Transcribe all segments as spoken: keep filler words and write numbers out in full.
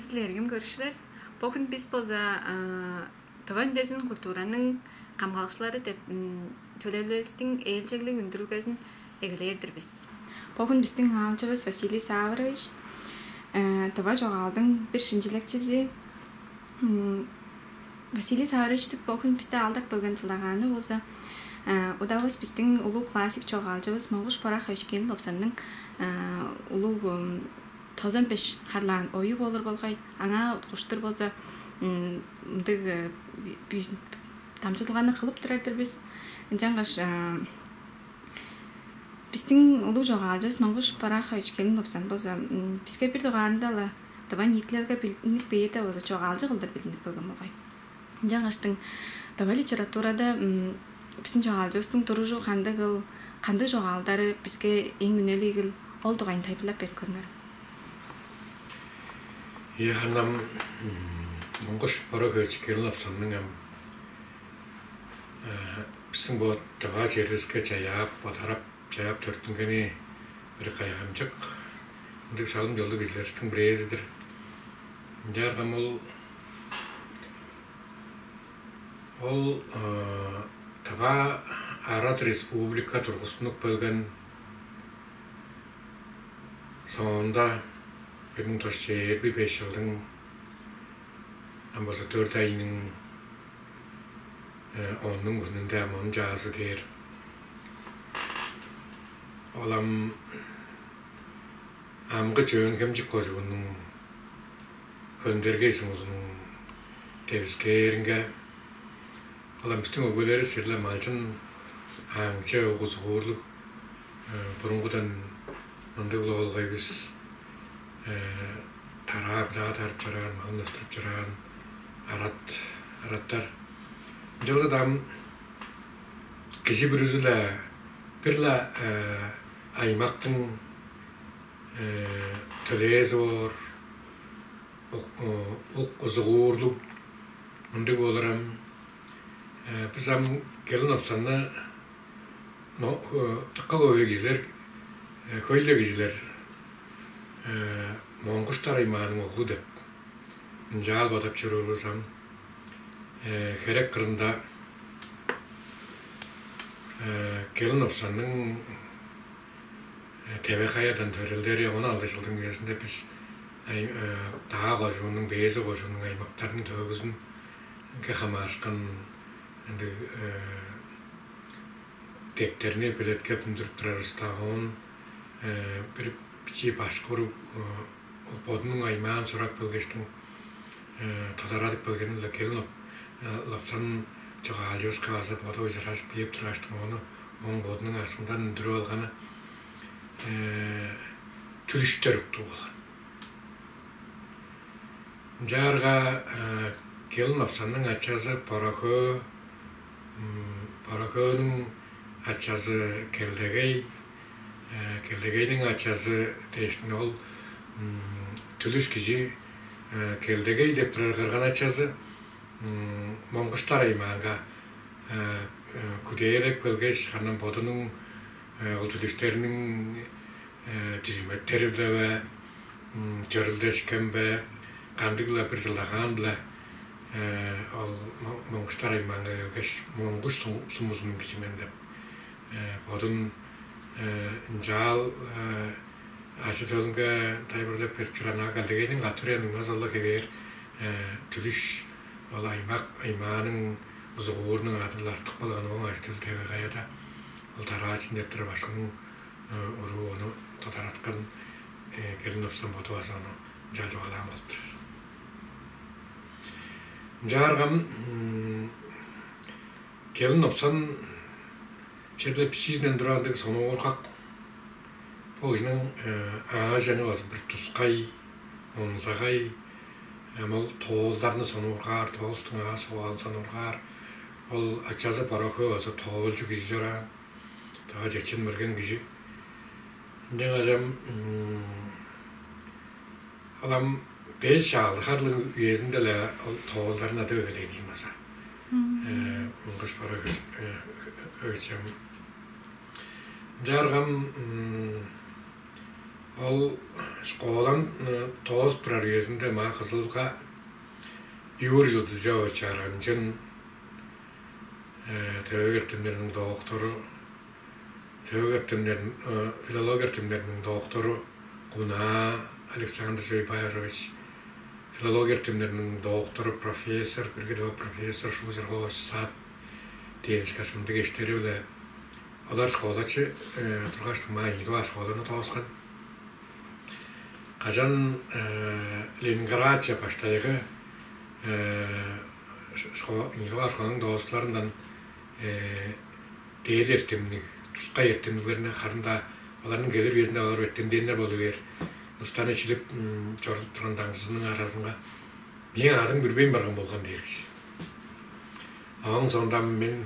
Силерге, көрүкчүлер, бөгүн бис болза Тыва үндезин культураның камгалакчылары деп төлевилеливистиң ээлчеглиг үндүрүлгезин эгелээр-дир бис. Бөгүн бистиң аалчывыс Василий Саврович, тыва чогаалдың бир шинчилекчизи. Василий Саврович деп бөгүн бисте аалдап келген чылдагааны болза, удавыс бистиң улуг классик чогаалчывыс Монгуш Борахович Келин-Лопсанның улуг тозан беш харлаан ою болур болгай. Аңаа уткуштур болза, мындыг дамчыдылганы кылып турар-дыр бис. Ынчангаш бистиң улуг чогаалчывыс Монгуш Борахович Келин-Лопсан болза, биске бир дугаарында-ла тыва ниитилелге билдинип бээрде болза, чогаалчы кылдыр билдинип келген болгай. Ынчангаштың тыва литературада бистиң чогаалчывыстың туружу кандыгыл, кандыг чогаалдары биске эң үнелигил, ол дугайын тайылбырлап берип көрүңерем. Ийе, ханам, Монгуш Борахович Келин-Лопсанның ам бистиң бо тыва черивиске чаяап, бодарап, чаяап төрүттүнгени бир кайгамчык. Ындыг салым-чолдуг кижилеривистиң бирээзи-дир. Ынчаарга ам ол, ол Тыва Арат Республика тургустунуп келген соонда, бир муң тос чүс чээрби беш чылдың ам болза дөрт айның оннуң хүнүнде, ам он чаазы дээр. Ол ам амгы Чөөн-Хемчик кожууннуң Хөндергей сумузунуң девискээринге, ол ам бистиң өгбелеривис черле малчын, аңчы, угузугуурлуг, бурунгудан мындыг-ла болгай бис, тараа-бидаа тарып чораан, малын өстүрүп чораан арат, араттар. Ынчалза-даа ам кижи бүрүзү-ле бир-ле аймактың төлээзи боор, ук-, ук-, узугуурлуг мындыг болурам. Бис ам Келин-Лопсанны дыка хөй кижилер, хөй-ле кижилер Монгуштар аймааның оглу деп ынчаар бодап чоруур бис ам. Херек кырында Келин-Лопсанның Теве-Каядан төрелдери он алды чылдың үезинде бис Даа кожууннуң, Бээза кожууннуң аймактарының төөгүзүнге хамаарышкан ындыг дептерни белеткеп үндүрүп турар бис-даа. Оон бир бичии башкы уруг ол бодунуң аймаан сурап келгештиң, тодарадып келгени-биле Келин-Лопсан чогаалчывыска база боду ужуражып кээп тургаштың, ону ооң бодунуң аксындан үндүрүп алганы Түлүштер уктуп алган. Ынчаарга Келин-Лопсанның ачазы Борохөө, Борохөөнүң ачазы Келдегей, Келдегейниң ачазы дээштиң ол Түлүш кижи Келдегей деп турар кырган-ачазы Монгуштар аймаанга күдээлеп келгеш, ханам бодунуң ол Түлүштерниң дүжүметтери-биле бе, чөрүлдешкен бе, кандыг-ла бир чылдагаан-биле ол Монгуштар аймаанга келгеш, Монгуш сумузунуң кижи мен деп бодун ынчаал ажы-төлүнге тайылбырлап берип турган. А Келдегейниң катырыян ыңмас ол-ла хевээр Түлүш, ол аймак, аймааның узугуурунуң ады-биле артып калган. Ооң ажы-төлү Теве-Каяда, ол Тараачын деп турар башкының уруу ону тодараткан. Келин-Лопсан боду база ону ынчаар чугаалаан болуп турар. Ынчаарга ам Келин-Лопсан черле бичиизинден тура ындыг сонуургак, бо кижиниң аажы-чаны база бир тускай, онзагай, ам ол тоолдарны сонуургаар, тоолдуң аъш-чогаалын сонуургаар. Ол ачазы Борохөө база тоолчу кижи чораан, дагы чечен-мерген кижи. Ынчангаш ам ол ам беш-алды харлыг үезинде-ле ол тоолдарын адап эгелээн ийин база. Монгуш Борохөөчү ам. Ынчаарга ам Ол школаны тоозуп турар үезинде маа Кызылга Юрий Лудужевич Аранчын, э, төөгү эртемнериниң доктору, төөгү эртемнерин, э, филология эртемнериниң доктору Кунаа Александр Чойбарович, филология эртемнериниң доктору, профессор, бирги-даа профессор Шуужургулович Сат дээн ышкаш мындыг эштери-биле олар школачы, э, тургаш, маа ийи дугаар школаны дооскан. Кажан, э, Ленинградче баштайгы, э, ш-, шко-, ийи дугаар школаның доозукчуларындан, э, дээди эртемниг, тускай эртемниглерни, харын-даа оларның келир үезинде олар эртемденнер болу бээр. Ыстаны шилип, м, чорудуп турган даңзызының аразынга мээң адым бүрбейн барган болган дээр кижи. Ооң соонда мен,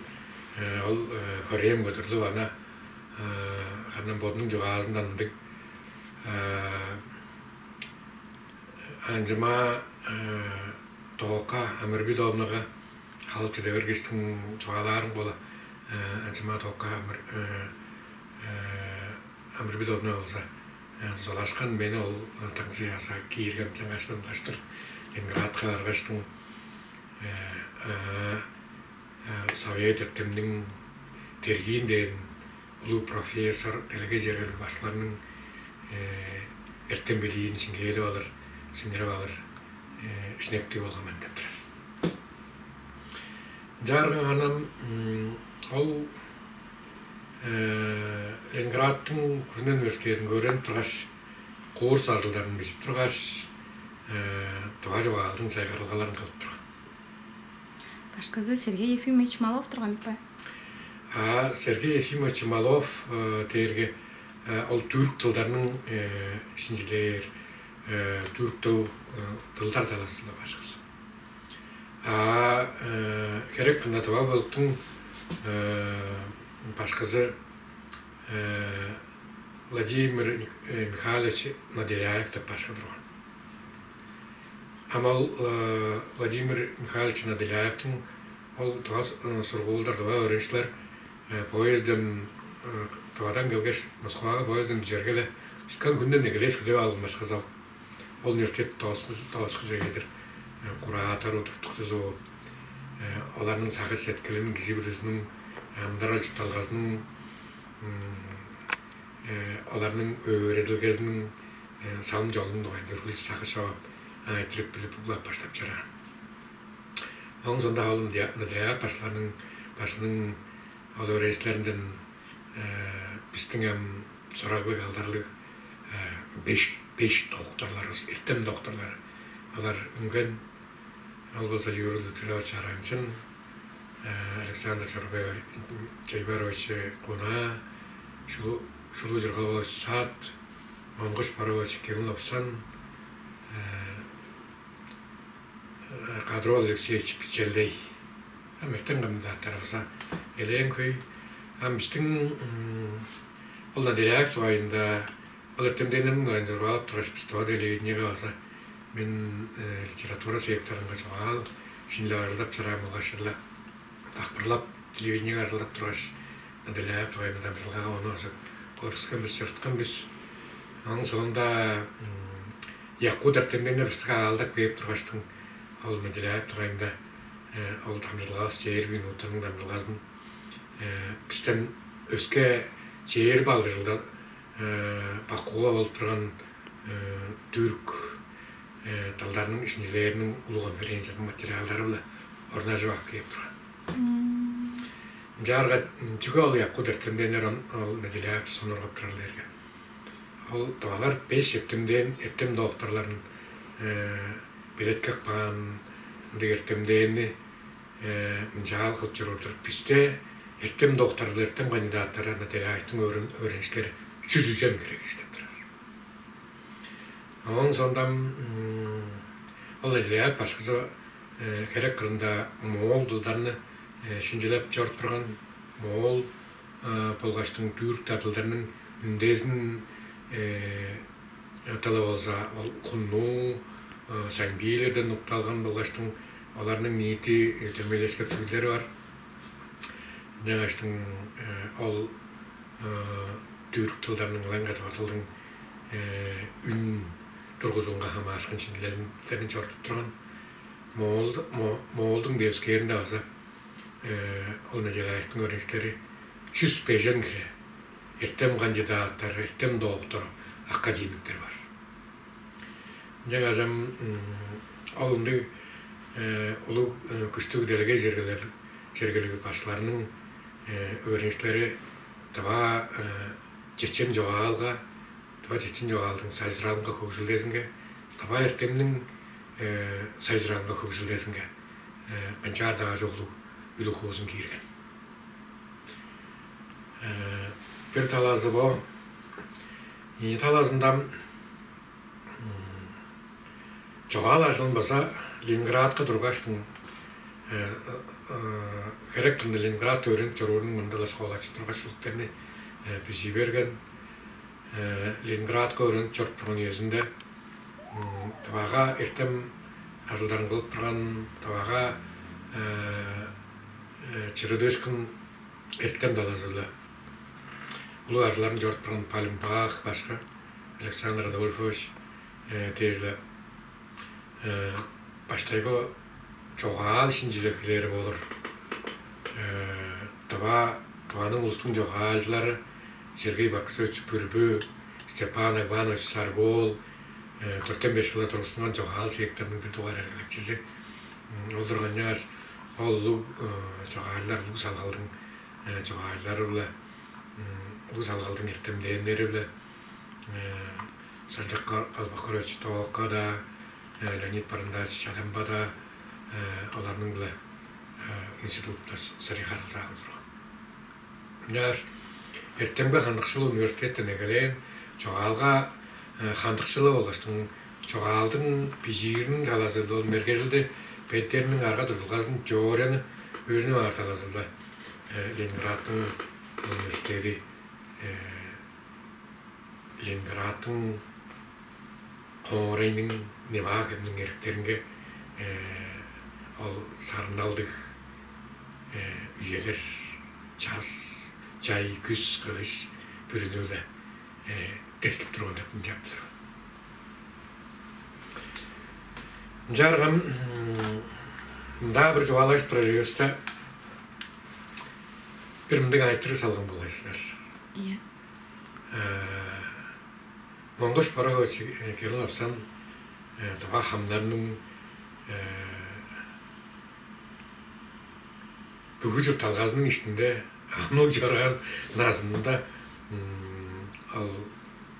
э, ол, э, хөрээм көдүрлүп, ана, э, харын бодунуң чугаазындан мындыг, э, Анчыма, э, Тоокка Амырбидовнага халып чыда бергештиң чугаалаарым кола, э, Анчыма Тоокка Амыр-, э, э, Амырбидовна болза, э, дузалашкан, мени ол, э, даңзыяса киирген, чаңгаш мен кылаштыр Ленинградка баргаштың, э, э, э, совет эртемниң тергиин дээн улуг профессор, делегей чергелиг башкыларның, э, эртем-билиин шиңгээдип алыр, сиңирип алыр, э, шнектиг болган мен деп турар. Ынчаарга анам, м, ол, э, Ленинградтың күрүне университединге өөренип тургаш, курс ажылдарын бижип тургаш, э, тыва чогаалдың сайгарылгаларын кылып турган. Башкызы Сергей Ефимович Малов турган ийик бе? А Сергей Ефимович Малов, э, дээрге, э, ол түрк дылдарның, э, шинчилээр, э, түрк дыл, э, дылдар талазы-биле башкызы. А, э, херек кырында тыва бөлүктүң, э, башкызы, э, Владимир Ник-, э, Михайлович Наделяев деп башкы турган. Ам ол, э, Владимир Михайлович Наделяевтиң ол тыва с-, э, сургуулдар, тыва өөреникчилер, э, поезден, э, Тывадан келгеш, Москвага поезден дүжерге-ле, чыткан хүнүнде эгелээш хүлээп алган башкызы ол. Ол университет дооску-, дооскуже кедир, э, куратор удуртукчузу болуп, э, оларның сагыш-сеткилин, кижи бүрүзүнүң, э, амыдырал-чуртталгазының, м, э, оларның өөредилгезиниң, э, салым-чолунуң дугайында үргүлчү сагыш човап, э, айтырып билип, углап баштап чораан. Ооң соонда ол Наделяев башкының, башкының ол өөреникчилеринден, э, бистиң ам сураглыг, алдарлыг, э, беш, беш докторларывыс, эртем докторлары, олар үнген. Ол болза Юрий Лудужевич Аранчын, э, Александр Чорбай-, Чойбарович Кунаа, Шулу-, Шулуу Чыргал-оолович Сат, Монгуш Борович Килин-Лопсан, э, э, Кадыр-оол Алексеевич Бичелдей. Ам эртем кандидаттары база элээн хөй. Ам бистиң, м, ол Наделяев дугайында, ол эртемденнерниң дугайында чугаалап тургаш, бис тыва телевидениеге база мен, э, литература секторунга чугаал шинчилеп ажылдап чораан болгаш, черле дакпырлап, телевидениеге ажылдап тургаш, Наделяев дугайында дамчыдылгага ону база көргүскен бис, чырыткан бис. Ооң соонда, м, якут эртемденнер бисти аалдап кээп тургаштың, ол Наделяев дугайында, э, ол дамчыдылгавыс, чээрби минутаның дамчыдылгазын, э, бистен өске чээрби алды чылда, э, Бакуга болуп турган, э, түрк, э, дылдарның шинчилээриниң улуг конференциязының материалдары-биле орнажып ап кээп турган. Мм. Ынчаарга, м, чүге ол якут эртемденнер он-, ол Наделяевти сонуургап турар дээрге, ол тывалар беш эртемден, эртем докторларын, э, белеткеп каан ындыг эртемденни, э, ынчаар кылып чоруур-дур. Бисте эртем докторлары, эртем кандидаттары, Наделяевтиң өөрен-, өөреникчилери чүс үжен хире кижи деп турар. Ооң соонда, м, ол Наделяев башкызы, э, херек кырында моол дылдарны, э, шинчилеп чоруп турган, моол, э, болгаштың түрк дылдарның үндезин, э, дылы болза, ол хунну, э, саньбилерден укталган болгаштың, оларның ниити, э, дөмейлешкен чүүлдери бар. Ынчангаштың, э, ол, э, түрк дылдарның ылаңгыя тыва дылдың, үн тургузуунга хамаарышкан шинчилелдерин чорудуп турган. Моол-, Мо-, Моолдуң девискээринде база ол Николаевтың өөреникчилери чүс бежен хире эртем кандидаттары, эртем доктор, академиктер бар. Ынчангаш ам ол ындыг улуг, күштүг делегей чергелиг, чергелиг башкыларның өөреникчилери тыва чечен чогаалга, тыва чечен чогаалдың сайзыралынга, хөгжүлдезинге, тыва эртемниң сайзыралынга, хөгжүлдезинге канчаар-даа чок улуг үлүг-хуузун киирген. Бир талазы бо. Ийи талазында чогаал ажылын база Ленинградка тургаштың, херек кырында Ленинградта өөренип чоруурунуң мурнунда-ла школачы тургаш, шүлүктерни бижий берген. Ленинградка өөренип чоруп турган үезинде Тывага эртем ажылдарын кылып турган, Тывага чырыдыышкын эртем талазы-биле улуг ажылдарын чорудуп турган Пальмбах башкы Александр Адольфович дээрге баштайгы чогаал шинчилелдери болур. Тыва, Тываның улустуң чогаалчылары Сергей Баксович Пүрбү, Степан Агбанович Сарыг-оол, дөртен беш чылда тургустунган чогаал секторунуң бир дугаар эргелекчизи. Ол турган, ынчангаш ол улуг чогаалчылар улуг салгалдың чогаалчылары-биле, улуг салгалдың эртемденнери-биле Салчак Калбакырович Тоокка-даа, Леонид Барандарович Чадамба-даа оларның-биле институтта сырый харылзаа кылып турган. Ынчангаш эртемге хандыкшылы университеттен эгелээн, чогаалга хандыкшылы болгаштың, чогаалдың бижиириниң талазы-биле, ол мергежилди бедирериниң арга-дуржулгазын, теорияны өөренип аар талазы-биле Ленинградтың университеди, Ленинградтың хоорайның, Нева хемниң эриктеринге ол сарынналдыг үелер, час, чай, күс, кыш бүрүнү-биле деткип турган деп ынчап билир. Ынчаарга ам мында бир чугаалажып турар эвеспе, бир мындыг айтырыг салган болгай силер. Ийе. Монгуш Боракович Керен-Лопсан тыва хамнарның бүгү чуртталгазының иштинде амылыг чораан назынында ол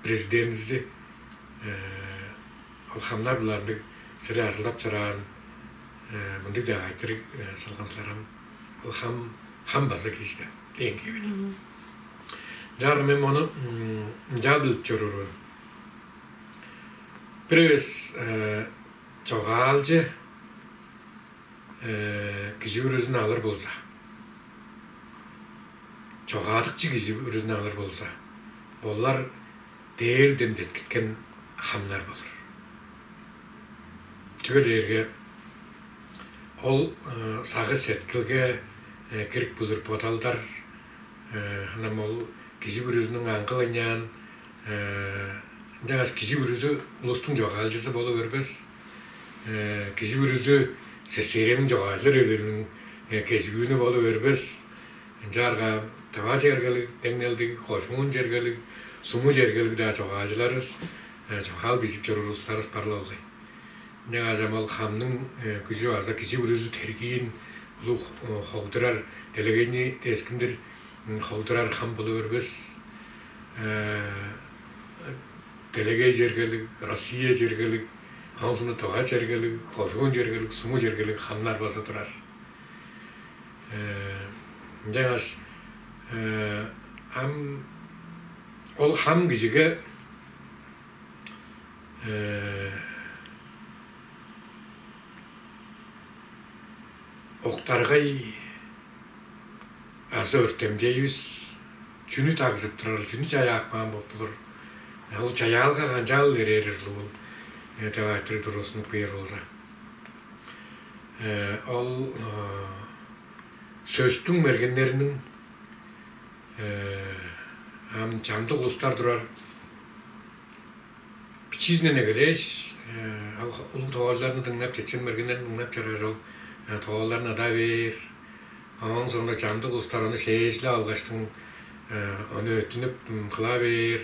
президентизи ол хамнар-биле ындыг сири ажылдап чораан, мындыг деп айтырыг салган силер ам: «Ол хам, хам база кижи-дир» дээн хевир. Ынчаарга мен мону ынчаар билип чоруур мен. Бир эвес чогаалчы кижи бүрүзүн алыр болза, чогаадыкчы кижи бүрүзүн алыр болза, олар дээрден деткиткен хамнар болур. Чүге дээрге ол сагыш-сеткилге кирип болур бодалдар, ынам ол кижи бүрүзүнүң аңгы-ла ыняан, ынчангаш кижи бүрүзү улустуң чогаалчызы болу бербес. Кижи бүрүзү СССР-ниң чогаалчылар эвилелиниң кежигүнү болу бербес. Ынчаарга тыва чергелиг, деңнелдиг, кожуун чергелиг, суму чергелиг-даа чогаалчыларывыс, чогаал бижип чоруур улустарывыс бар-ла болгай. Ынчангаш ам ол хамның күжү база кижи бүрүзү тергиин улуг хогдурар, делегейни дескиндир хогдурар хам болу бербес. Делегей чергелиг, Россия чергелиг, ооң соонда тыва чергелиг, кожуун чергелиг, суму чергелиг хамнар база турар. Ынчангаш ам ол хам кижиге октаргай азы өртемчейивис чүнү дагзып турарыл, чүнү чаяап каан болуп болур? Ол чаяалга канчаал эрээр ужурлуг ол деп айтырыг тургузунуп кээр болза, ол сөстүң мергеннериниң, ам чамдык улустар турар, Чиизинден эгелээш, ол улуг тоолчуларны дыңнап, чечен мергеннерни дыңнап чорааш, ол тоолчуларны ыда бээр. Ооң соонда чамдык улустар ону шээжилеп алгаштың, ону өттүнүп кыла бээр.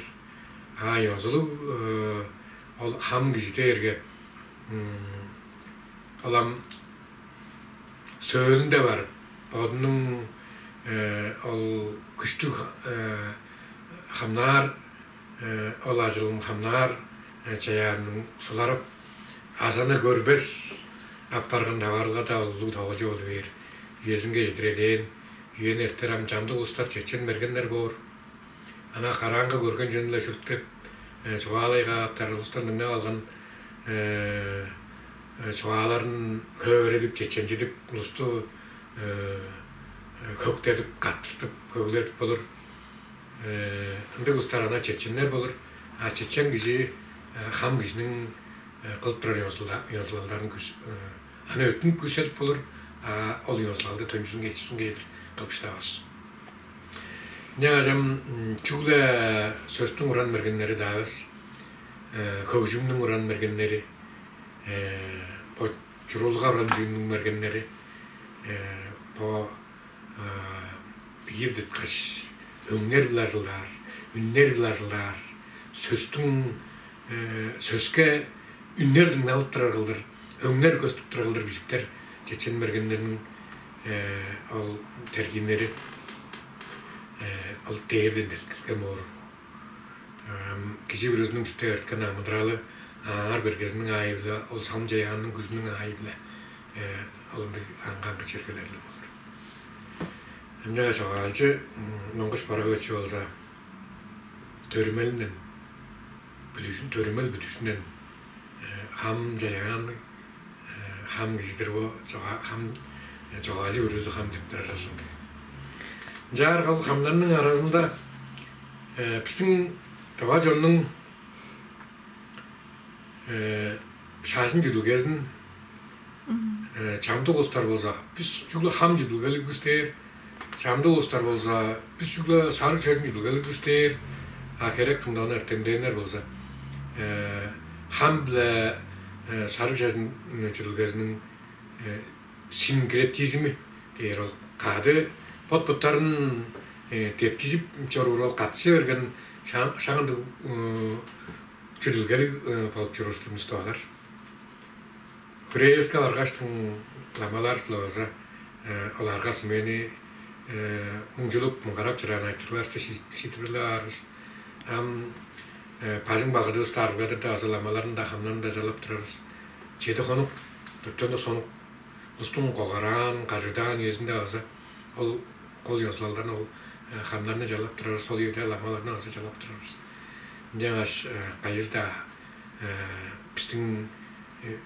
А ёзулуг ол хам кижи дээрге, ол ам сөөлүнде барып, бодунуң ол күштүг хамнаар, ол ажылын хамнаар чаяанын суларып, азаны көрбес апарган таварылгада ол улуг тоолчу болу бээр. Үезинге эдирелээн, үени эртер ам чамдык улустар чечен мергеннер боор. Ана караанга көрген чүвени-ле шүлүктеп, чугаалай кааптар, улустан дыңнап алган чугааларын хөөредип, чеченчидип, улусту хөктедип, каттыртып, хөгледип болур. Ындыг улустар ана чеченнер болур. А чечен кижи хам кижиниң кылып турар ёзулалдарын аны өттүнүп күүседип болур. А ол ёзулалды төнчүзүнге, эчизинге чедир кылып шыдавас. Ынчангаш ам чүгле сөстүң уран мергеннери-даа эвес, хөгжүмнүң уран мергеннери, бо чурулга уран чүүнүң мергеннери, бо биир дыткаш, өңнер-биле ажылдаар, үннер-биле ажылдаар, сөстүң, сөске үннер дыңналып турар кылдыр, өңнер көстүп турар кылдыр бижиптер чечен мергеннерниң ол тергииннери ол дээрден деткилген боор. Кижи бүрүзүнүң чуртта эрткен амыдыралы аар бергезиниң аайы-биле, ол салым-чаяанның күжүнүң аайы-биле ол ындыг аңгы-аңгы чергелерлиг болур. Ынчангаш чогаалчы Монгуш Барыгович болза төрүмелинден, бүдүжүн, төрүмел бүдүжүнден хам-чаяанныг хам кижи-дир бо, чогаа-, хам, чогаалчы бүрүзү хам деп турар ындыг. Ынчаарга ол хамнарның аразында бистиң тыва чоннуң шажын-чүдүлгезин чамдык улустар болза, бис чүгле хам чүдүлгелиг бис дээр, чамдык улустар болза, бис чүгле сарыг шажын чүдүлгелиг бис дээр, а херек кырында ону эртемденнер болза, хам-биле сарыг шажын чүдүлгезиниң синкретизми дээр, ол кады бот-боттарын деткижип чоруур, ол каттыжа берген шаан-, шаандык чүдүлгелиг болуп чоруур-дур бис, тывалар. Хүрээвиске баргаштың ламаларывыс-биле база ол арга-сүмени муңчулуп, муңгарап чораан айтырыгларывысты шиитпирлеп аар бис. Ам бажың-балгадывысты арыгладырда база ламаларын-даа, хамнарын-даа чалап турар бис. Чеди хонук, дөртен-даа сонук улустуң когараан, кажыыдаан үезинде база ол кол ёзулалдарны, ол хамнарны чалап турар бис, ол үеде ламаларны база чалап турар бис. Ынчангаш кайызы-даа бистиң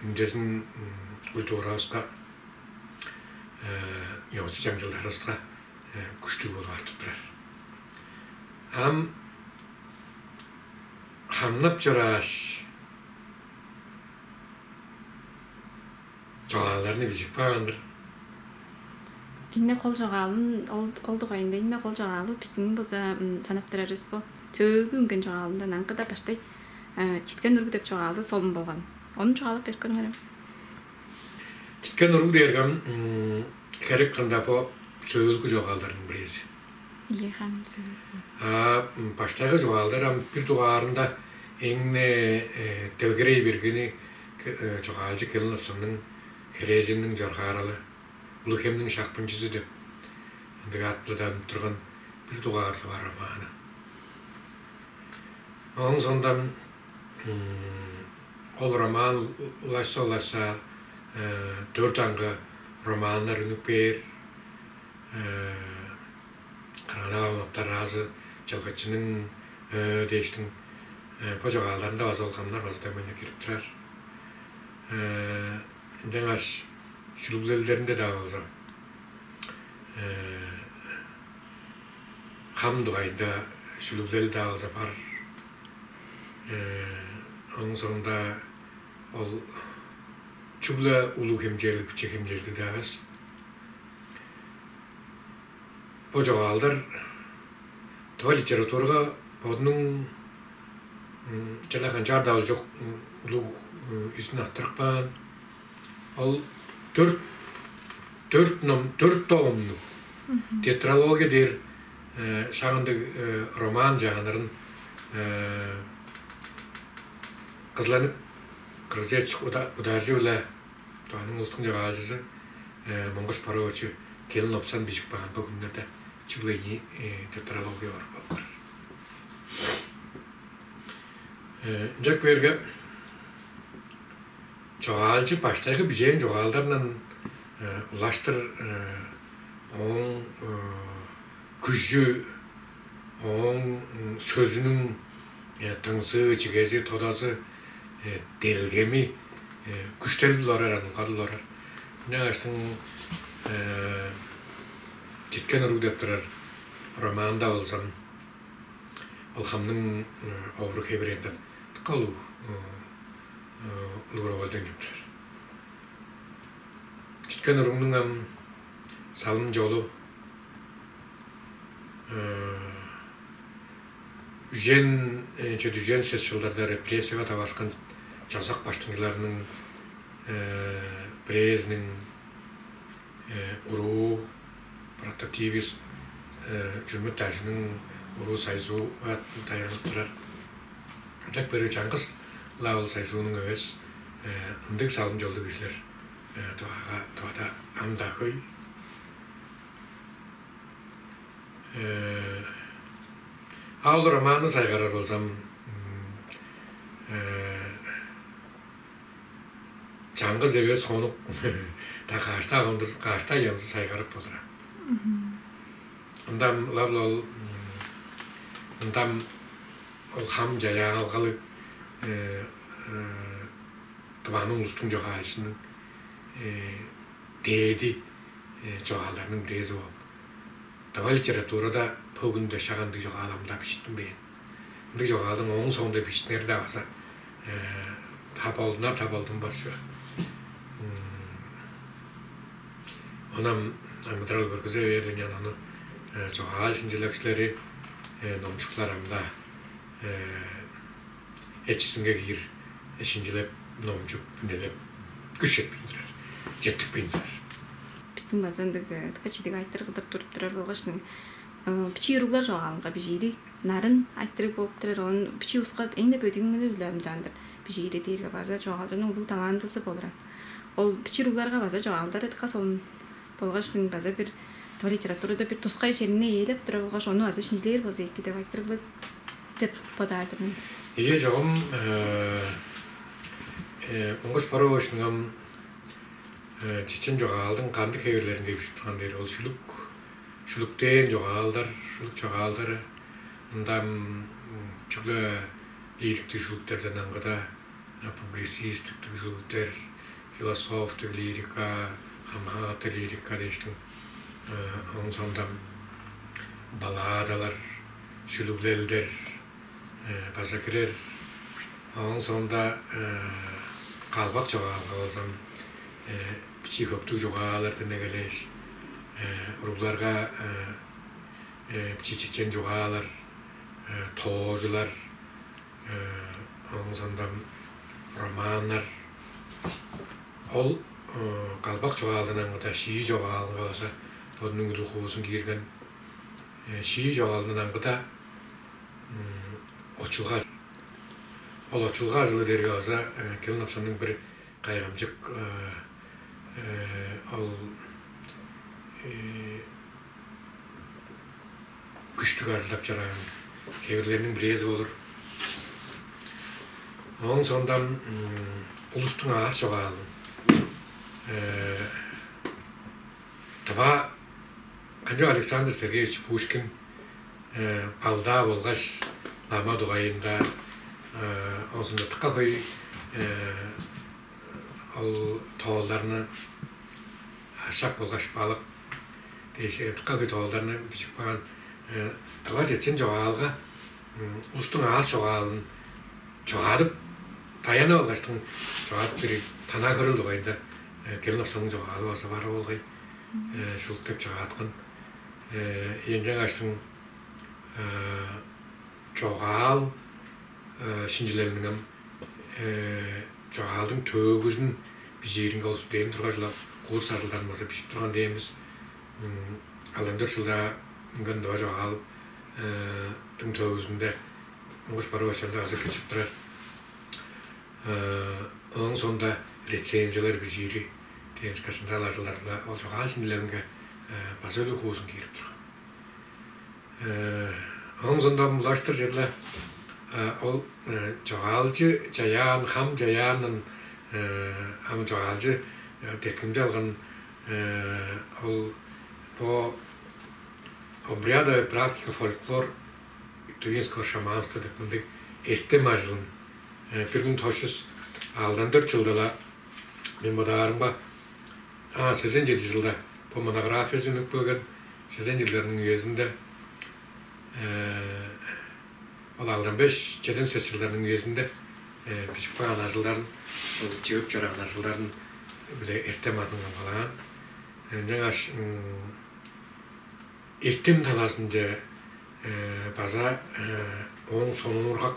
үндезин культуравыска, ёзу-чаңчылдарывыска күштүг болуп артып турар. Ам хамнап чорааш, чогаалдарны бижип каан-дыр. Ийне кол чогаалын, ол, ол дугайында ийне кол чогаалы бистиң болза санап турарывыс бо. Сөөлгү үнген чогаалындан аңгыда баштай «Читкен уруг» деп чогаалы солун болган. Ону чугаалап берип көрүңерем. «Читкен уруг» дээрге ам херек кырында бо сөөлгү чогаалдарның бирээзи. Ийе, хам сөөлгү. А баштайгы чогаалдар ам бир дугаарында эң-не делгерей бергени чогаалчы Келин Лопсанның «Херээженниң чоргааралы», «Улуг-Хемниң шапкынчызы» деп ындыг ат-биле даанып турган бир дугаар тыва романы. Ооң соондан ол роман улашса-улашса, дөрт аңгы романнар үнүп кээр. «Кырган-авам октар» азы «Чылгычының дээштиң» бо чогаалдарында база ол хамнар база дөмей-ле кирип турар. Ынчангаш шүлүглелдеринде-даа болза, хам дугайында шүлүглел-даа болза бар. Ооң соонда ол чүгле улуг хемчээлиг, биче хемчээлиг-даа эвес. Бо чогаалдар тыва литературага бодунуң Черле канчаар-даа олчок улуг изин арттырып каан. Ол дөрт дөрт ном, дөрт томнуг тетралогия дээр шак ындыг роман жанрын кызланып кыргызче удажы-биле Тываның улустуң чогаалчызы Монгуш Борович Келин Лопсан бижип каан бо хүннерде чүгле ийи тетралогия бар болуп турар. Ынчап кээрге чогаалчы баштайгы бижээн чогаалдарындан улаштыр ооң күжү, ооң сөзүнүң дыңзыы, чигези, тодазы, делгеми күштелип олурар, ынгалдып олурар. Ынчангаштың «Читкен уруг» деп турар романда болза, ол хамның овур-хевири ындан дыка улуг, улуг ролду ойноп турар. Читкен уругнуң ам салым-чолу үжен, чеди үжен сес чылдарда репрессияга таварышкан чозак баштыңчыларының бирээзиниң уруу, прототип Чүрмүт Дажының уруу Сайзууга даянып турар. Ынчап кээрге чаңгыс-ла ол Сайзуунуң эвес, ындыг салым-чолдуг кижилер Тывага, Тывада ам-даа хөй. А ол романны сайгарар болзам, чаңгыс эвес хонук, да каш-даа хонук, каш-даа янзы сайгарып болур. Ындам ылап-ла ол, ындам ол хам чаяалгалыг Тываның улустуң чогаалчызының дээди чогаалдарының бирээзи болуп, тыва литературада бөгүнде шак ындыг чогаал ам-даа бижиттинмээн. Ындыг чогаалдың ооң соонда бижиттинери-даа база та болдунар, та болдунмас чүве. Ону ам амыдырал көргүзе бээр, ынчан ону чогаал шинчилекчилери, номчукчулар ам-даа эчизинге киир шинчилеп, номчуп, үнелеп, күш четпейн турар, четтикпейн турар. Бистиң база ындыг дыка чидиг айтырыг кылдыр туруп турар болгаштың, бичии уруглар чогаалынга бижиири нарын айтырыг болуп турар. Оон бичии улуска эң-не бөдүүн-биле ынчаандыр бижиири дээрге база чогаалчының улуг талантызы болур. Ол бичии уругларга база чогаалдары дыка солун болгаштың, база бир тыва литературада бир тускай черни ээлеп турар болгаш, ону база шинчилээр болза эки деп айтырыг деп бодаар-дыр мен. Ийе, чогум Монгуш Боровичтиң ам чечен чогаалдың кандыг хевирлеринге бижип турган дээрге, ол шүлүк, шүлүктээн чогаалдар, шүлүк чогаалдары, ында ам чүгле лириктиг шүлүктерден аңгыда публицистиктиг шүлүктер, философтуг лирика, хамааты лирика дээштиң, ооң соонда балладалар, шүлүглелдер база кирер. Ооң соонда калбак чогаалга болза, бичии хөктүг чугаалардан эгелээш, уругларга бичии чечен чугаалар, тоожулар, ооң соонда романнар. Ол калбак чогаалдан аңгыда шии чогаалынга база бодунуң үлүг-хуузун киирген. Шии чогаалдан аңгыда очулга. Ол очулга ажылы дээрге база Келин Лопсанның бир кайгамчык, ол күштүг ажылдап чораан хевирлерниң бирээзи болур. Ооң соонда улустуң аас чогаалын, тыва, канчап, Александр Сергеевич Пушкин балдаа болгаш лама дугайында, ооң соонда дыка хөй ол тоолдарны, ашак болгаш балык дээш, дыка хөй тоолдарны бижип каан. Тыва чечен чогаалга улустуң аас чогаалын чогаадып, даянып алгаштың чогаадып бээр танаа-көрел дугайында Келин Лопсанның чогаалы база бар болгай. Шүлүктеп чогааткан. Ынчангаштың чогаал Шинчилелиниң ам чогаалдың төөгүзүн бижииринге ол студент тургаш-ла курс ажылдарын база бижип турган дээн бис. Алдан дөрт чылда үнген дыва чогаалдың төөгүзүнде моңгуш барып ачаанда база киржип турар. Ооң соонда рецензиялар бижиири дээн ышкаш ындал ажылдар-биле ол чогаал шинчилелинге база өлүг хуузун киирип турган. Ооң соонда улаштыр черле ол чогаалчы чаяан, хам чаяанын ам чогаалчы деткимче алган ол бо обрядовая практика, фольклор тувинского шаманства деп мындыг эртем ажылын бир муң тос чүс алдан дөрт чылда-ла мен бодаарымга, а сезен чеди чылда бо монографиязы үнүп келген, сезен чылдарның үезинде ол алдан беш, чеден сес чылдарның үезинде бижип каан ажылдарын, ол чыып чораан ажылдарын биле эртем адын камгалаан. Ынчангаш эртем талазынче база ооң сонуургак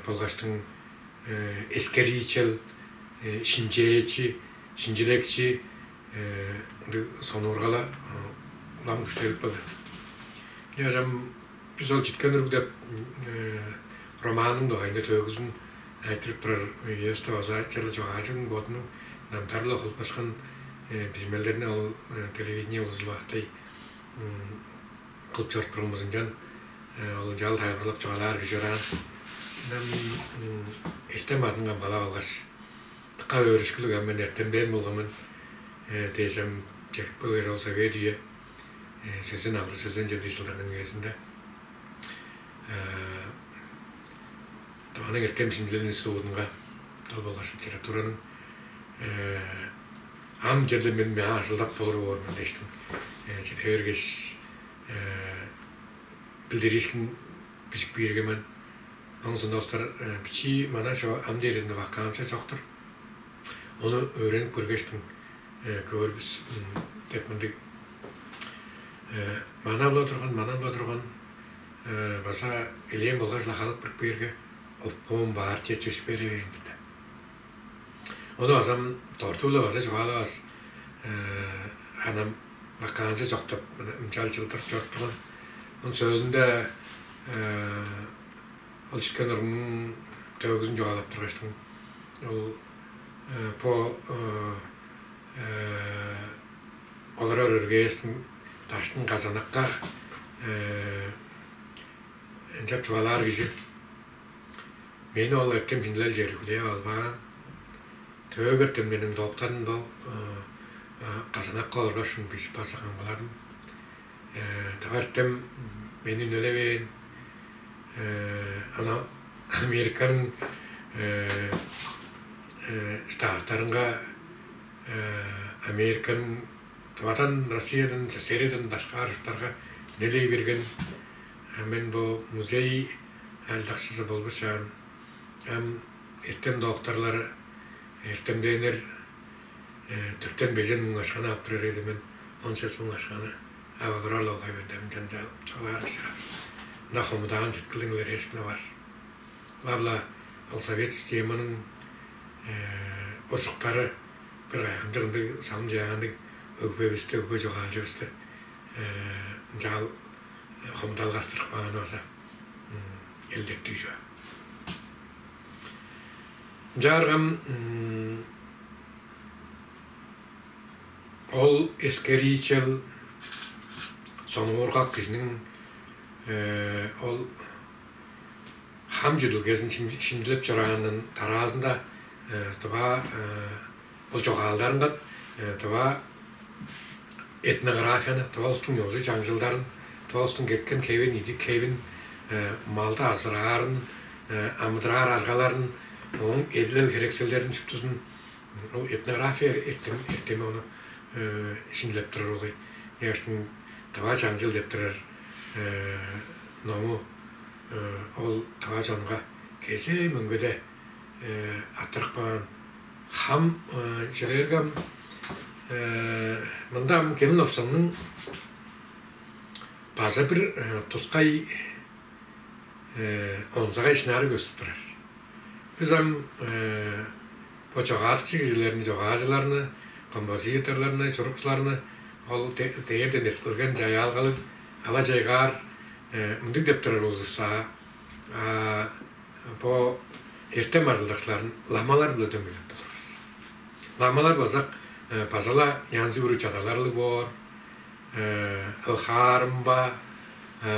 болгаштың эскериичел, шинчээчи, шинчилекчи ындыг сонуургала улам күштелип келген. Ынчангаш ам бис ол «Читкен уруг» деп романның дугайында төөгүзүн айтырып турар үевисте база черле чогаалчының бодунуң намдары-биле холбашкан бижимелдерни ол телевидение улузу-биле актай кылып чоруп турган болза, ынчан ол ынчаар тайылбырлап чугаалаар кижи чораан. Ынчан эртем адын камгалап алгаш, дыка өөрүшкүлүг, ам мен эртемден болган мен дээш ам чедип келгеш, ол совет үе сезен алды, сезен чеди чылдарның үезинде Тываның эртем-шинчилел институдунга, ол болгаш литератураның ам черле мен маа ажылдап болур боор мен дээштиң чеде бергеш, билдириишкин бижип киирген мен. Ооң соонда улустар: «Бичии, мана чо ам дээрезинде вакансия чок-тур. Ону өөренип көргештиң көөр бис» деп мындыг мана-биле турган, мана-биле турган, база элээн болгаш-ла халып кирип кээрге, обком баар че, чөпшээревээн-дир да. Ону база ам дорту-биле база чугаалавас, ам вакансия чок деп, ынчаар чылдырып чоруп турган. Оон сөөлүнде ол «Читкен уругнуң» төөгүзүн чугаалап тургаштың, ол бо олурар өргээстиң даштын Казанакка ынчап чугаалаар кижи: «Мени ол эртем-шинчилелче хүлээп албаан. Төөгү эртемнерниң доктаазын бо Казанакка олургаш бижип база камгаладым. Тыва эртем мени үнелевээн. Ана Американың штаттарынга, Американың, Тывадан, Россиядан, СССР-ден дашкаар чурттарга үнелей берген. А мен бо музей ажылдакчызы болбушаан, ам эртем доктаалары, эртемденнер дөртен-бежен муң акшаны ап турар эди мен, он сес муң акшаны ап олурар-ла болгай мен» деп ынчан чугаалаар кижи. Ында хомудаан сеткилдиң илерээшкини бар. Ылап-ла ол совет системаның ужуктары бир кайгамчык ындыг салым-чаяанныг өгбевисти, өгбе чогаалчывысты ынчаар хомудалгастырып кааны база элдептиг чүве. Ынчаарга ам ол эскериичел, сонуургак кижиниң ол хам чүдүлгезин шим-, шинчилеп чораанын дараазында тыва ол чогаалдарынга тыва этнографияны, тыва улустуң ёзу-чаңчылдарын, тыва улустуң кеткен хевин, идик-хевин, малды азыраарын, амыдыраар аргаларын, ооң эдилел-херекселдерин шуптузун ол этнография эртем-, эртеми ону шинчилеп турар болгай. Ынчангаштың «Тыва чаңчыл» деп турар ному ол тыва чонга кезээ мөңгеде арттырып каан. Хам чүлээрге ам мында ам Келин-Лопсанның база бир тускай онзагай шынары көстүп турар. Бис ам бо чогаадыкчы кижилерни, чогаалчыларны, композиторларны, чурукчуларны ол дээрден эрткилген чаяалгалыг ала чайгаар мындыг деп турар улус-аа, бо эртем ажылдакчыларын ламалар-биле дөмейлеп болур бис. Ламалар база база-ла янзы-бүрү чадаларлыг боор. Ылхаарымба,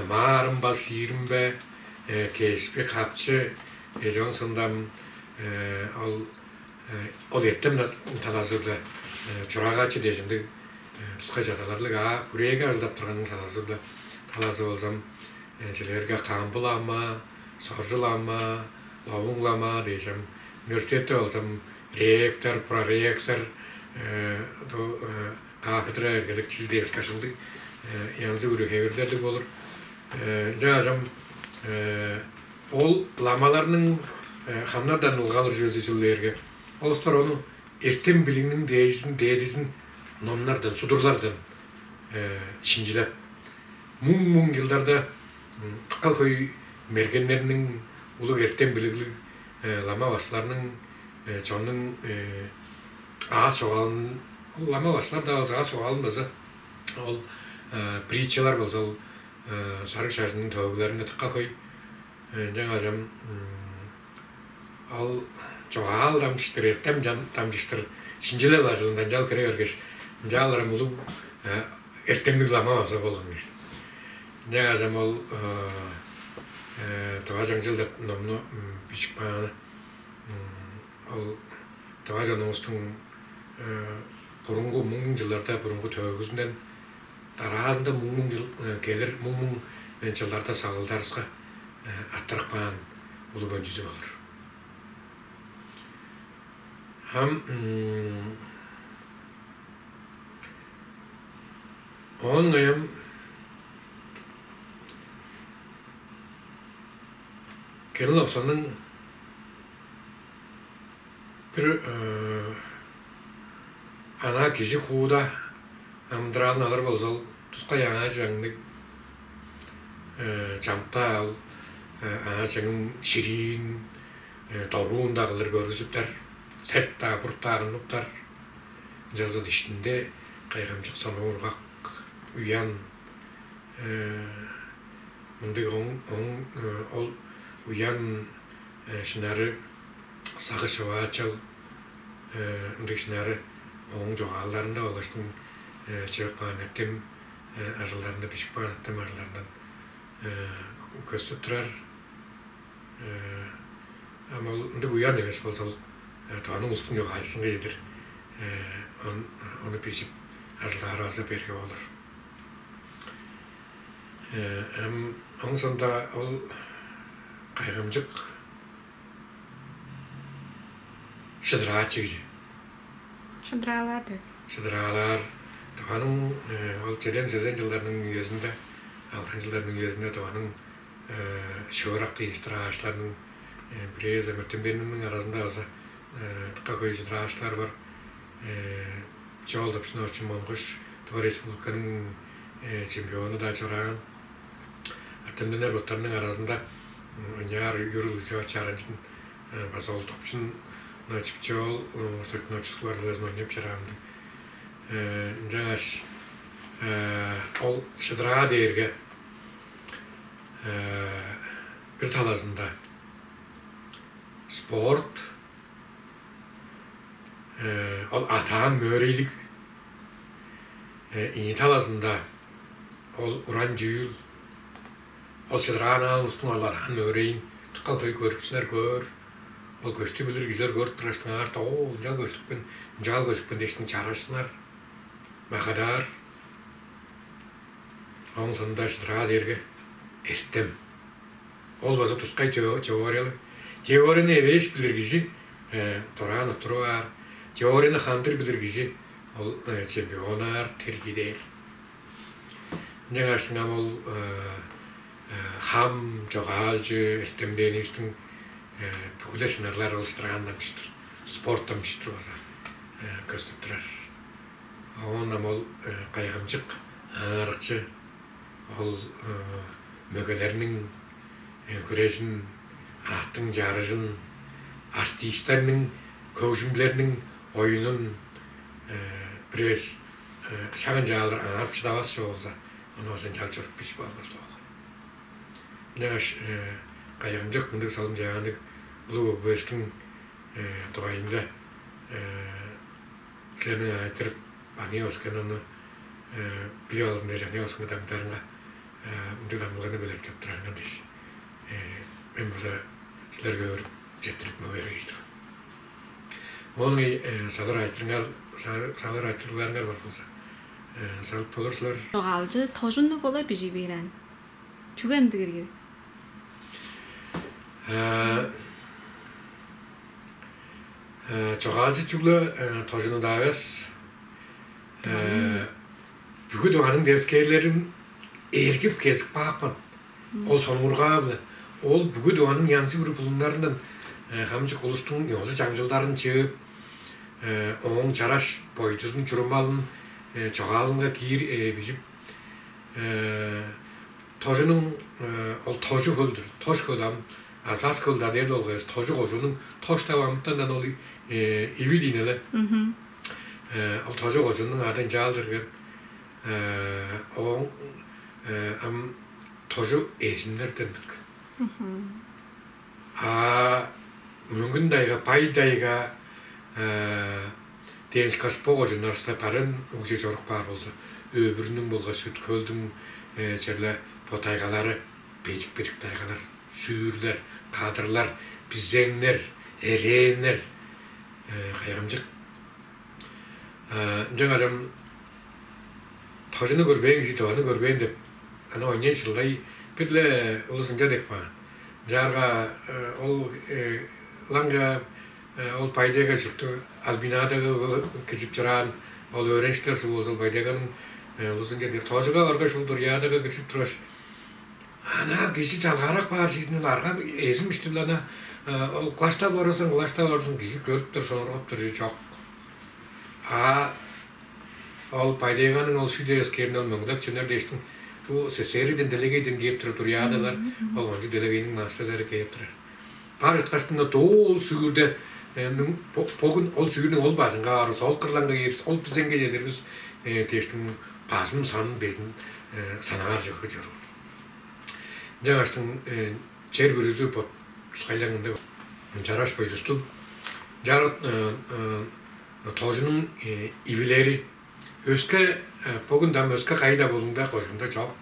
маарымба, сииримбе, кеспи, капчы, эжон сындам, ол ол эртем талазы-биле чурагаачы дээш ындыг тускай чадаларлыг, а хүрээге ажылдап турганның талазы-биле, талазы болзам, силерге камбы лама, соржу лама, ловуң лама дээш ам, университетте болзам ректор, проректор, кафедра эргелекчизи дээш ышкаш ындыг янзы-бүрү хевирлерлиг болур. Ынчангаш ам ол ламаларның хамнардан ылгалыр чүвези чүл дээрге, ол улустар ону эртем-билигниң дээдизин, дээдизин номнардан, судурлардан шинчилеп, муң-муң чылдарда дыка хөй мергеннерниң, улуг эртем-билиглиг лама башкыларның, чоннуң аас чогаалын, лама башкылар-даа болза аас чогаалын база ол притчалар болза ол сарыг шажынның төөгүлеринге дыка хөй. Ынчангаш ам ол чогаал дамчыштыр, эртем дамчыштыр шинчилел ажылында ынчаар кире бергеш, ынчаалар ам улуг эртемниг лама база болган кижи. Ынчангаш ам ол «Тыва чаңчыл» деп номну бижип кааны, ол тыва чонувустуң бурунгу муң чылдарда, бурунгу төөгүзүнден дараазында муң-муң чыл келир, муң-муң чылдарда сагылдарывыска арттырып каан улуг өнчүзү болур. Ам оон ыңай ам Келин-Лопсанның бир анаа кижи хууда амыдыралын алыр болза, ол тускай анаа чаңныг чамдык, ол анаа чаңын шириин, доруун-даа кылдыр көргүзүптер, сес-даа, бурт-даа кылдыр. Ынчалза-даа иштинде кайгамчык, сонуургак, уян, мындыг ооң, ооң ол уян, шынары сагыш-човаачал, ындыг шынары ооң чогаалдарында болгаштың чыып каан эртем ажылдарында, бижип каан эртем ажылдарындан көстүп турар. Ам ол ындыг уян эвес болза, ол Тываның улустуң чогаалчызынга чедир ону бижип ажылдаары база берге болур. Ам ооң соонда ол кайгамчык шыдыраачы кижи. Шыдыраалаар деп. Шыдыраалаар. Тываның ол чеден, сезен чылдарның үезинде, алдан чылдарның үезинде Тываның шыырак дээш турар шыдыраачыларның бирээзи Мөктемденниң аразында база дыка хөй шыдыраачылар бар. Чоол Допчунович Монгуш Тыва Республиканың чемпиону-даа чораан. Артемненнер боттарының аразында ынчаар Юрий Лучевич Чарынчын база ол Допчунович Чоол Муштуртунович Сулар-биле ойнап чораан. Ынчангаш ол шыдыраа дээрге бир талазында спорт, ол адаан мөөрейлиг, ийи талазында ол уран чүүл, ол шыдыраан улустуң ол адаан мөөрейин дыка хөй көрүкчүлер көөр. Ол көстү билир кижилер көрүп тургаштың, аңаа «Доо, ынчаар көстүпкен, ынчаар көстүпкен» дээштиң чарашсынар, магадаар. Ооң соонда шыдыраа дээрге эртем. Ол база тускай теориялыг. Теорияны эвээш билир кижи дораан оттуруп аар. Теорияны хандыр билир кижи ол чемпионнаар, тергиидээр. Ынчангаш ам ол хам, чогаалчы, эртемденивистиң бүгү-ле шынарлары ол шыдыраан дамчыштыр, спорт дамчыштыр база көстүп турар. Оон ам ол кайгамчык аарыкчы, ол мөгелерниң Хүрежин, аъттың чарыжын, артистерниң, хөгжүмчүлерниң оюнун бир эвес шак ынчалдыр аңарып шыдавас чүве болза, ону база ынчалдыр чоруп бижип албас-ла болгай. Ынчангаш кайгамчык мындыг салым-чаяанныг улуг өгбевистиң дугайында силерниң айтырып, аңаа өскен ону билип алзын дээш, аңаа өскен даңгыдарыңга мындыг дамгылганы белеткеп турарыңар дээш, мен база силерге өөрүп четтирип мөгеер кижи-дир мен. Оон салыр айтырыңар, салыр айтырыгларыңар бар болза, салып болур силер. Чогаалчы тожуну бола бижи бээр аан. Чүге ындыг ирги? Чогаалчы чүгле тожуну-даа эвес, бүгү Тываның девискээрлерин эргип кезип каапкан. Ол сонуургаа-биле ол бүгү Тываның янзы-бүрү булуңнарындан хамчык улустуң ёзу-чаңчылдарын чыып, ооң чараш бойдузун, чурумалын чогаалынга киир бижип, тожунуң, ол Тожу хөлдүр. Тож хөл ам Азас хөл-даа дээр болгай эвес, Тожу кожууннуң, Тож деп амытандан ол иви диин але. Ол Тожу кожууннуң ады ынчалдыр кеп, ооң ам Тожу эзимнерден билген. А Мөңгүн-Тайга, Бай-Тайга дээн ышкаш бо кожууннарывыста барыын үгже чоруп каар болза, Өвүрнүң болгаш Сүт-Хөлдүң черле бо тайгалары, бедик-бедик тайгалар, Сүүрлер, Кадырлар, Бизеңнер, Эрээннер, кайгамчык. Ынчангаш ам тожуну көрбээн кижи Тываны көрбээн деп, аны ойнай-шылдай бир-ле улус ынча деп каан. Ынчаарга ол ылаңгыя ол Бай-Тайга чурттуг Альбина-Тайга киржип чораан ол өөреникчилер суг болза, ол Бай-Тайганың улузу ынча дээр: «Тожуга баргаш, ол Дурья-Тайга киржип тургаш, ана кижи чалгаарап каар чиидин арга эзим ишти-биле ана ол кылаштап орузун, кылаштап орузун, кижи көрүптер, сонуургаптар чок». А ол Бай-Тайганың ол Сүт девискээрин ол мөңгүлеп чемнер дээштиң, бо СССР-ден делегейден кээп турар Дурья-Тайгалар, ол кончуг делегейниң мастерлери кээп турар. Бар чыткаштың-на доо ол сүүрде, бо-, бөгүн ол сүүрнүң ол бажынга баарывыс, ол кырлаңга кээривис, ол Бизеңге чедирбис дээштиң базым санын безин санаар чыгыы чоруур. Ынчангаштың чер бүрүзү бот тускайлаңында чараш бойдустуг. Чарыт тожунуң ивилери өске, бөгүн дам өске кайда болуңда кожуунда чок.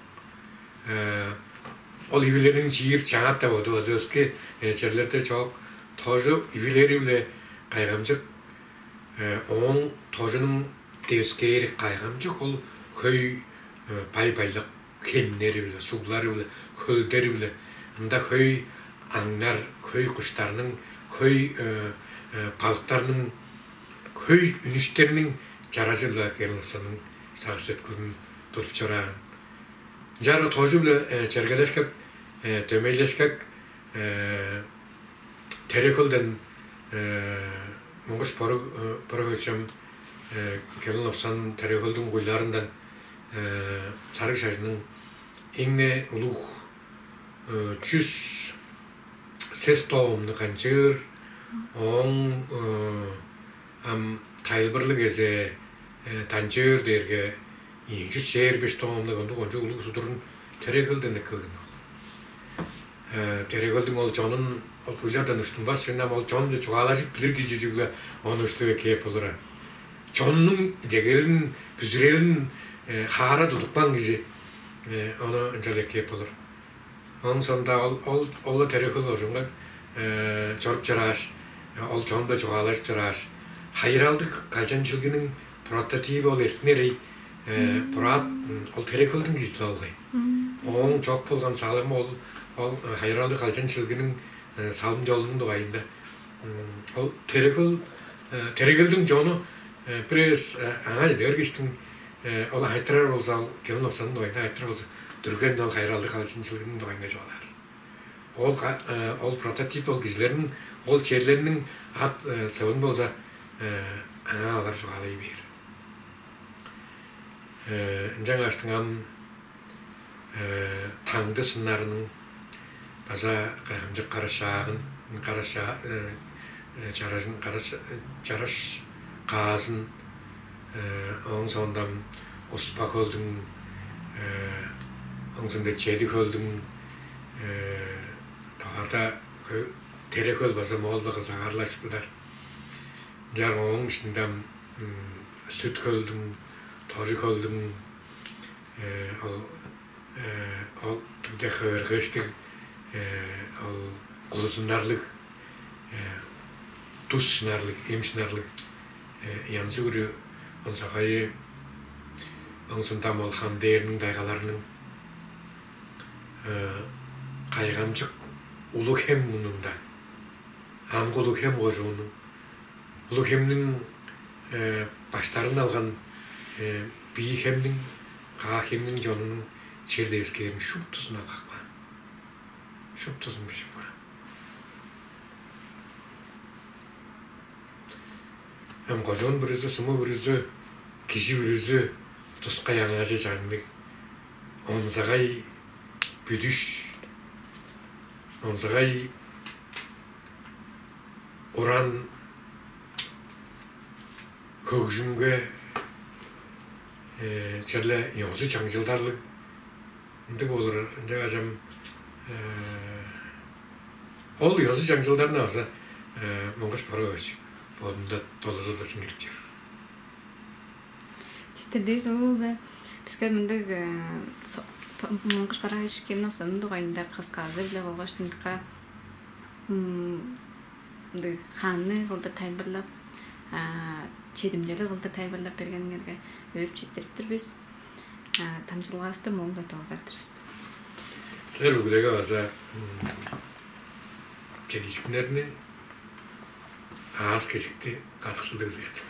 Ол ивилерниң чиир чаңат деп одувазы өске черлерде чок. Тожу ивилери-биле кайгамчык. Ооң тожунуң девискээри кайгамчык, ол хөй бай-байлык, хемнери-биле, суглары-биле, хөлдери-биле. Ында хөй аңнар, хөй куштарның, хөй балыктарның, хөй үнүштерниң чаражы-биле Келин-Лопсанның сагыш-сеткилин тудуп чораан. Ынчаарга тожу-биле чергелешкек, дөмейлешкек, Тере-Хөлден Монгуш Боруг, Боругович ам Келин-Лопсан Тере-Хөлдүң куйларындан сарыг шажынның эң-не улуг чүс сес томнуг канчыыр, ооң ам тайылбырлыг эзе данчыыр дээрге ийи чүс чээрби беш томнуг ындыг кончуг улуг судурун Тере-Хөлден эккелген ол. Тере-Хөлдүң ол чонун ол куйлардан уштунмас, чүнү ам ол чонче чугаалажып билир кижи чүгле ону уштуп эккеп болур аан. Чоннуң идегелин, бүзүрелин хаара тудупкан кижи ону ынчалдыр эккеп болур. Ооң соонда ол, ол, ол-ла Тере-Хөл кожуунга чоруп чорааш, ол чон-биле чугаалажып чорааш, хайыралдыг калчан шилгиниң прототиви ол эртине ирей, бураат, ол Тере-Хөлдүң кижи-ле болгай. Ооң чок болган салымы ол, ол хайыралдыг калчан шилгиниң салым-чолунуң дугайында. Ол Тере-Хөл, Тере-Хөлдүң чону бир эвес аңаа чеде бергештиң, ол айтырар болза, ол Келин-Лопсанның дугайында айтырар болза, дүрген ол хайыралдыг калчан шилгиниң дугайында чугаалаар. Ол, ол прототип, ол кижилерниң, ол черлерниң ат-сывын болза аңаа алыр чугаалай бээр. Ынчангаштың ам таңды сыннарының, база кайгамчык карашаагын, караша чаражын, чараш каазын, ооң соонда Успа хөлдүң, оңзунда Чеди хөлдүң, таларда Тере хөл база моол-биле кызагаарлашып тудар. Ынчаар ооң иштинде Сүт хөлдүң, Тожу хөлдүң, ол ол түгде хыыргыштыг, ол кулузунарлыг, тус шынарлыг, эм шынарлыг, янзы бүрү онзагайы, оңзундам ол хан дээрниң дайгаларының кайгамчык улуг хем мурнунда, амгы улуг хем кожуунуң, улуг хемниң баштарын алган бии хемниң, каа хемниң чонунуң чер девискээрин шуптузун алгапкан. Шуптузун бижип каан. Ам кожуун бүрүзү, суму бүрүзү, кижи бүрүзү тускай аңаажы чаңныг, онзагай бүдүш, онзагай уран хөгжүмге черле ёзу чаңчылдарлыг ындыг болур. Ынча кажам ол ёзу чаңчылдарны база Монгуш Барыкович бодунда долузу-даа сиңирип чор. Читирдивис ол-да. Биске мындыг Монгуш Барыкович Кемновсонун дугайында кысказы-биле болгаш ындыкка мындыг хаанны кылдыр тайылбырлап, чедимчелиг кылдыр тайылбырлап бергениңерге өөрүп четтирип тур бис. Дамчыдылгавысты мооң-даа доозар-дыр бис. Силер бүгүдеге база чедиишкиннерни, аас-кежикти, кадыкшылды күзээр-дир.